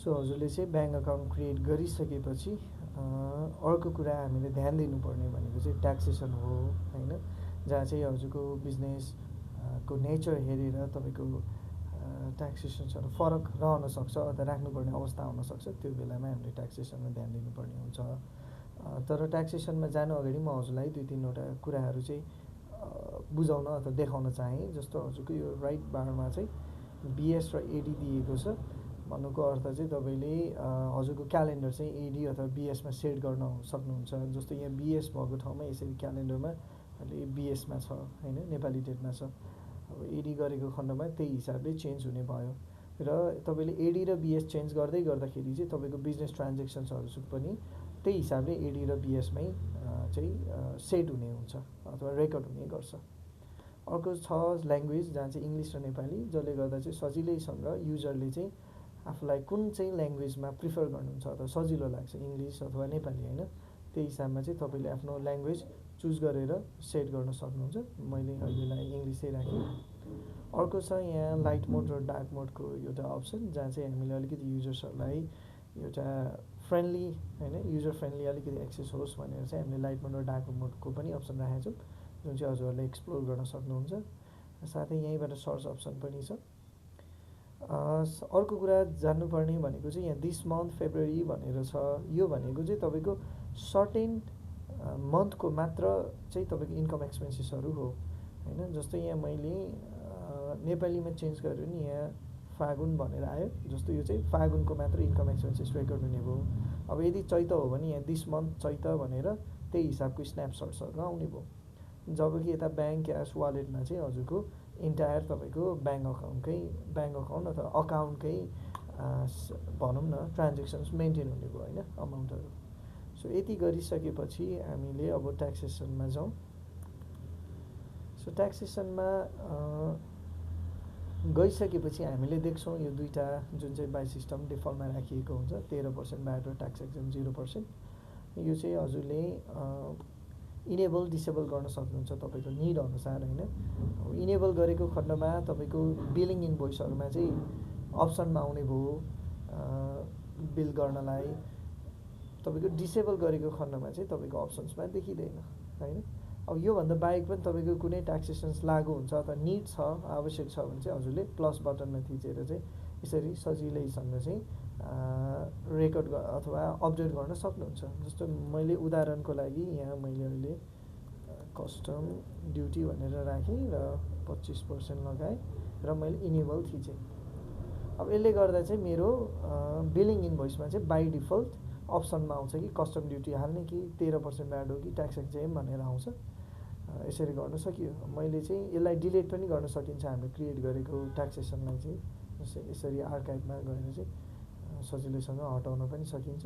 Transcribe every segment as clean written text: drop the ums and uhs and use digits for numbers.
So हजुरले चाहिँ bank account create गरिसकेपछि अर्को कुरा हामीले ध्यान दिनुपर्ने भनेको चाहिँ ट्याक्सेसन हो होइन, जहाँ चाहिँ हजुरको बिजनेस को नेचर हेरेर तपाईँको ट्याक्सेसन्सहरू फरक रहन सक्छ अथवा राख्नुपर्ने अवस्था आउनसक्छ। त्यो बेलामा हामीले ट्याक्सेसनमा ध्यान दिनुपर्ने हुन्छ। तर ट्याक्सेसनमा जानु अगाडि म हजुरलाई 2-3वटा कुराहरू चाहिँ बुझाउन अथवा देखाउन चाहेँ। जस्तो हजुरको यो राइट बारमा चाहिँ बिएस र एडी दिएको छ। भन्नुको अर्थ चाहिँ तपाईँले हजुरको क्यालेन्डर चाहिँ एडी अथवा बिएसमा सेट गर्न सक्नुहुन्छ। जस्तो यहाँ बिएस भएको ठाउँमा यसरी क्यालेन्डरमा अहिले बिएसमा छ होइन, नेपाली डेटमा छ। अब एडी गरेको खण्डमा त्यही हिसाबले चेन्ज हुने भयो र तपाईँले एडी र बिएस चेन्ज गर्दै गर्दाखेरि चाहिँ तपाईँको बिजनेस ट्रान्जेक्सन्सहरू पनि त्यही हिसाबले एडी र बिएसमै चाहिँ सेट हुने हुन्छ अथवा रेकर्ड हुने गर्छ। अर्को छ ल्याङ्ग्वेज, जहाँ चाहिँ इङ्ग्लिस र नेपाली, जसले गर्दा चाहिँ सजिलैसँग युजरले चाहिँ आफूलाई कुन चाहिँ ल्याङ्ग्वेजमा प्रिफर गर्नुहुन्छ अथवा सजिलो लाग्छ, इङ्ग्लिस अथवा नेपाली होइन, त्यही हिसाबमा चाहिँ तपाईँले आफ्नो ल्याङ्ग्वेज चुज गरेर सेट गर्न सक्नुहुन्छ। मैले अहिलेलाई इङ्ग्लिसै राखेँ। अर्को छ यहाँ लाइट मोड र डार्क मोडको एउटा अप्सन, जहाँ चाहिँ हामीले अलिकति युजर्सहरूलाई एउटा फ्रेन्डली होइन, युजर फ्रेन्डली अलिकति एक्सेस होस् भनेर चाहिँ हामीले लाइट मोड र डार्क मोडको पनि अप्सन राखेको छौँ, जुन चाहिँ हजुरहरूले एक्सप्लोर गर्न सक्नुहुन्छ। साथै यहीँबाट सर्च अप्सन पनि छ। अर्को कुरा जान्नुपर्ने भनेको चाहिँ यहाँ दिस मन्थ फेब्रुअरी भनेर छ। यो भनेको चाहिँ तपाईँको सर्टेन मन्थको मात्र चाहिँ तपाईँको इन्कम एक्सपेन्सेसहरू हो होइन। जस्तो यहाँ मैले नेपालीमा चेन्ज गरेँ नि, यहाँ फागुन भनेर आयो। जस्तो यो चाहिँ फागुनको मात्र इन्कम एक्सपेन्सेस रेकर्ड हुने भयो। अब यदि चैत हो भने यहाँ दिस मन्थ चैत भनेर त्यही हिसाबको स्न्यापसट्सहरू आउने भयो। जबकि यता ब्याङ्क क्यास वालेटमा चाहिँ हजुरको इन्टायर तपाईँको ब्याङ्क अकाउन्ट अथवा अकाउन्टकै भनौँ न ट्रान्जेक्सन्स मेन्टेन हुने भयो होइन, अमाउन्टहरू। सो यति गरिसकेपछि हामीले अब ट्याक्सेसनमा जाउँ। सो ट्याक्सेसनमा गइसकेपछि हामीले देख्छौँ यो दुईवटा जुन चाहिँ बाई सिस्टम डिफल्टमा राखिएको हुन्छ, 13% भ्याट र ट्याक्स एक्जम्प 0%। यो चाहिँ हजुरले इनेबल डिसेबल गर्न सक्नुहुन्छ तपाईँको निड अनुसार होइन। अब इनेबल गरेको खण्डमा तपाईँको बिलिङ इन्भोइसहरूमा चाहिँ अप्सनमा आउने भयो बिल गर्नलाई। तपाईँको डिसेबल गरेको खण्डमा चाहिँ तपाईँको अप्सन्समा देखिँदैन होइन। अब योभन्दा बाहेक पनि तपाईँको कुनै ट्याक्सेसन्स लागु हुन्छ अथवा निड छ, आवश्यक छ भने चाहिँ हजुरले प्लस बटनमा थिचेर चाहिँ यसरी सजिलैसँग चाहिँ रेकर्ड अथवा अपडेट गर्न सक्नुहुन्छ। जस्तो मैले उदाहरणको लागि यहाँ मैले अहिले कस्टम ड्युटी भनेर राखेँ र 25% लगाएँ र मैले इनेबल थिचेँ। अब यसले गर्दा चाहिँ मेरो बिलिङ इन्भोइसमा चाहिँ बाई डिफल्ट अप्सनमा आउँछ कि कस्टम ड्युटी हाल्ने कि 13% भ्याट हो कि ट्याक्स एक्जम्प भनेर आउँछ। यसरी गर्न सकियो। मैले चाहिँ यसलाई डिलिट पनि गर्न सकिन्छ हामीले क्रिएट गरेको ट्याक्सेसनलाई चाहिँ यसरी आर्काइभमा गएर चाहिँ सजिलैसँग हटाउन पनि सकिन्छ।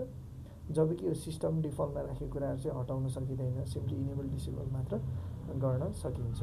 जबकि यो सिस्टम डिफल्टमा राखेको कुराहरू चाहिँ हटाउन सकिँदैन, सिम्पली इनेबल डिसेबल मात्र गर्न सकिन्छ।